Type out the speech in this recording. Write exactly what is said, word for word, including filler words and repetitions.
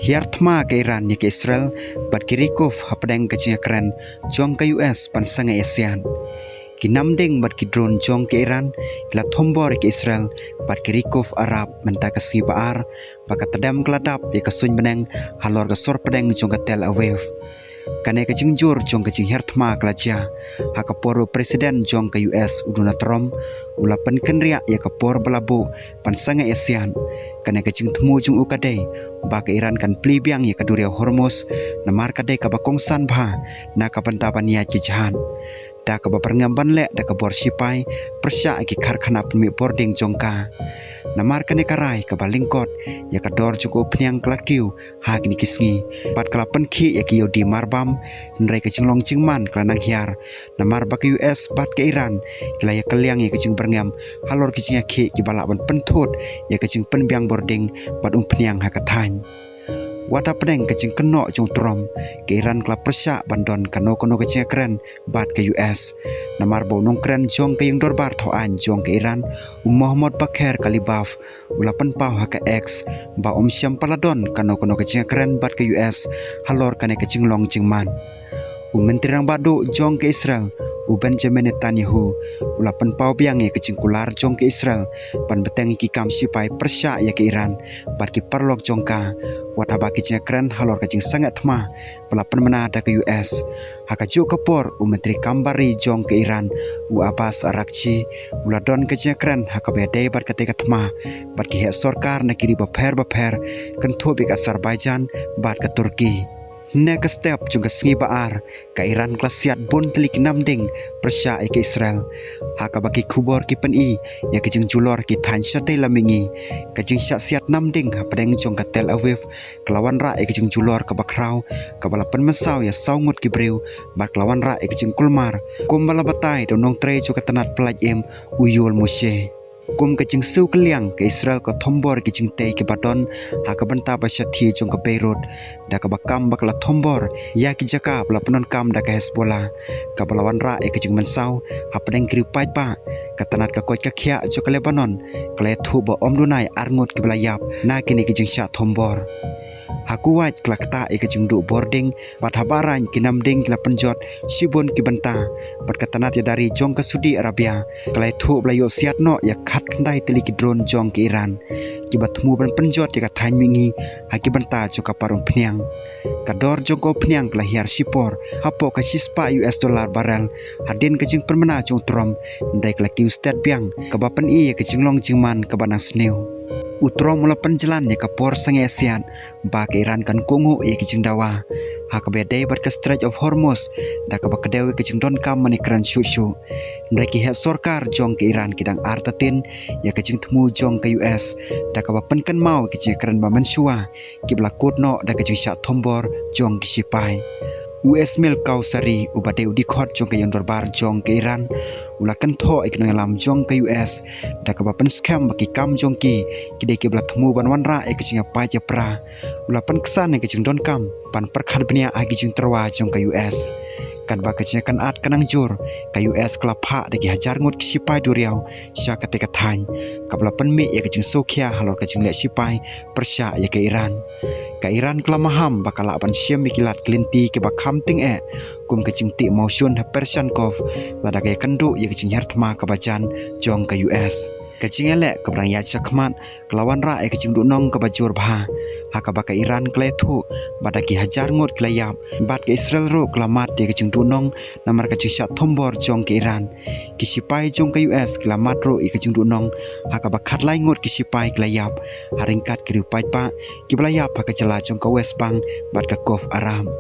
Hiar thma ka Iran ïa ka Israel bad ki ri Gulf hapdeng ka jingïakren jong ka U S ban sangeh ïasiat. Ki namding bad ki drone jong ka Iran ki la thombor ïa ka Israel bad ki ri Gulf Arab mynta ka sngi ba ar, ba ka tdem ka la dap ïa ka suiñ bneng halor ka sor pdeng jong ka Tel Aviv. Kane ka jingjur jong ka jinghiar thma ka la jia ha ka por u President jong ka U S u Donald Trump u la pynkynriah ïa ka por ba la buh ban sangeh ïasiat. Kane ka jingthmu jong u ka dei ba ka Iran kan plie biang ïa ka duriaw Hormuz, namar ka dei kaba kongsan bha na ka bynta ban ïaid ki jahaj, da kaba byrngem ban leh da ka bor shipai pyrshah ïa ki karkhana pynmih bording jong ka. Namar kane ka rai kaba lyngkot ïa ka dor jong ka umphniang ka la kiew ha kine ki sngi, bad ka la pynkhih ïa ki ïew die marbam, hynrei ka jinglong jingman ka la nang hiar, namar ba ka U S bad ka Iran ki la ïakylliang ïa ka jingbyrngem halor ki jingïakhih kiba lah ban pynthut ïa ka jingpynbiang bording bad umphniang ha ka thaiñ. Wat hapdeng ka jingkynnoh jong u Trump, ka Iran ka la pyrshah ban don kano kano ka jingïakren bad ka U S. Namar ba u nongkren jong ka ïing dorbar thaw aiñ jong ka Iran, u Mohammad Bagher Ghalibaf, u la pynpaw ha ka X ba um shym pat la don kano kano ka jingïakren bad ka U S halor kane ka jinglong jingman. U Myntri Rangbah Duh jong ka Israel, u Benjamin Netanyahu, u la pynpaw biang ïa ka jingkular jong ka Israel ban bteng ïa ki kam shipai pyrshah ïa ka Iran bad ki paralok jong ka, wat haba ki jingïakren halor ka jingsangeh thma ba la pynbna da ka U S. Ha kajuh ka por, u Myntri Kam Bar Ri jong ka Iran, u Abbas Araghchi, u la don ka jingïakren ha kaba ïadei bad katei ka thma bad ki heh sorkar na ki ri bapher bapher, kynthup ïa ka Azerbaijan bad ka Turkey. Hynne ka step jong ka sngi ba ar, ka Iran ka la siat bun tylli ki namding pyrshah ïa ka Israel. Ha kaba ki khubor ki pyni ïa ka jingjulor ki thaiñ shatei lam mihngi, ka jingshah siat namding hapdeng jong ka Tel Aviv ka la wanrah ïa ka jingjulor kaba khraw, kaba la pynmynsaw ïa saw ngut ki briew, bad ka la wanrah ïa ka jingkulmar, kumba la batai da u nongtrei jong ka tnat pyllait im, u Yoel Moshe. Kum ka jingsiew kylliang, ka Israel ka thombor ki jingtei kiba don ha ka bynta ba shathie jong ka Beirut, da kaba kam ba ka la thombor ïa ki jaka ba la pyndonkam da ka Hezbollah, kaba la wanrah ïa ka jingmynsaw hapdeng ki riewpaidbah. Ka tnat ka koit ka khiah jong ka Lebanon ka la ïathuh ba ym duna ar ngut kiba la ïap na kine ki jingshah thombor. Ha Kuwait ka la ktah ïa ka jingduh bording, bad ha Bahrain ki namding ki la pynjot shibun ki bynta, bad ka tnat ïada ri jong ka Saudi Arabia ka la ïathuh ba la ïoh siat noh ïa khatkhyndai tylli ki drone jong ka Iran, kiba thmu ban pynjot ïa ka thaiñ mihngi ha ki bynta jong ka parumphniang. Ka dor jong ka umphniang ka la hiar shipor, hapoh ka shispah U S dollar barrel, hadien ka jingpynbna jong u Trump, hynrei ka la kiew stet biang, kaba pyni ïa ka jinglong jingman kaba nang sniew. U Trump u la pynjlan ïa ka por sangeh ïasiat ba ka Iran kan kohnguh ïa ka jingdawa ha kaba ïadei bad ka Strait of Hormuz, da kaba kdew ïa ka jingdonkam mane kren shuh shuh. Hynrei ki heh sorkar jong ka Iran ki dang artatien ïa ka jingthmu jong ka U S, da kaba pynkynmaw ïa ka jingkren ba mynshuwa kiba la kut noh da ka jingshah thombor jong ki shipai. U Esmail Kausari, uba dei u dkhot jong ka ïing dorbar jong ka Iran, u la kynthoh ïa ki nongïalam jong ka U S, da kaba pynskhem ba ki kam jong ki ki dei kiba la thmu ban wanrah ïa ka jingïapait ïapra. U la pynksan ïa ka jingdonkam ban pyrkhat bniah ha ki jingtyrwa jong ka U S. Katba ka jingïakynad ka nang jur, ka U S ka la phah da ki hajar ngut ki shipai duriaw sha katei ka thaiñ, kaba la pynmih ïa ka jingsngewkhia halor ka jingleh shipai pyrshah ïa ka Iran. Ka Iran ka la maham ba ka lah ban shim ïa ki lad ki lynti kiba kham tyngeh, kum ka jingtih mawshun ha Persian Gulf, lada ka ïakynduh ïa ka jinghiar thma kaba jan jong ka U S. Ka jingïaleh kaba dang ïaid shakhmat ka la wanrah ïa ka jingduhnong kaba jur bha, ha kaba ka Iran ka la ïathuh ba da ki hajar ngut ki la ïap, bad ka Israel ruh ka la mad ïa ka jingduhnong namar ka jingshah thombor jong ka Iran. Ki shipai jong ka U S ki la mad ruh ïa ka jingduhnong, ha kaba khatlai ngut ki shipai ki la ïap, ha ryngkat ki riewpaidbah kiba la ïap ha ka jylla jong ka West Bank bad ka Gulf Arab.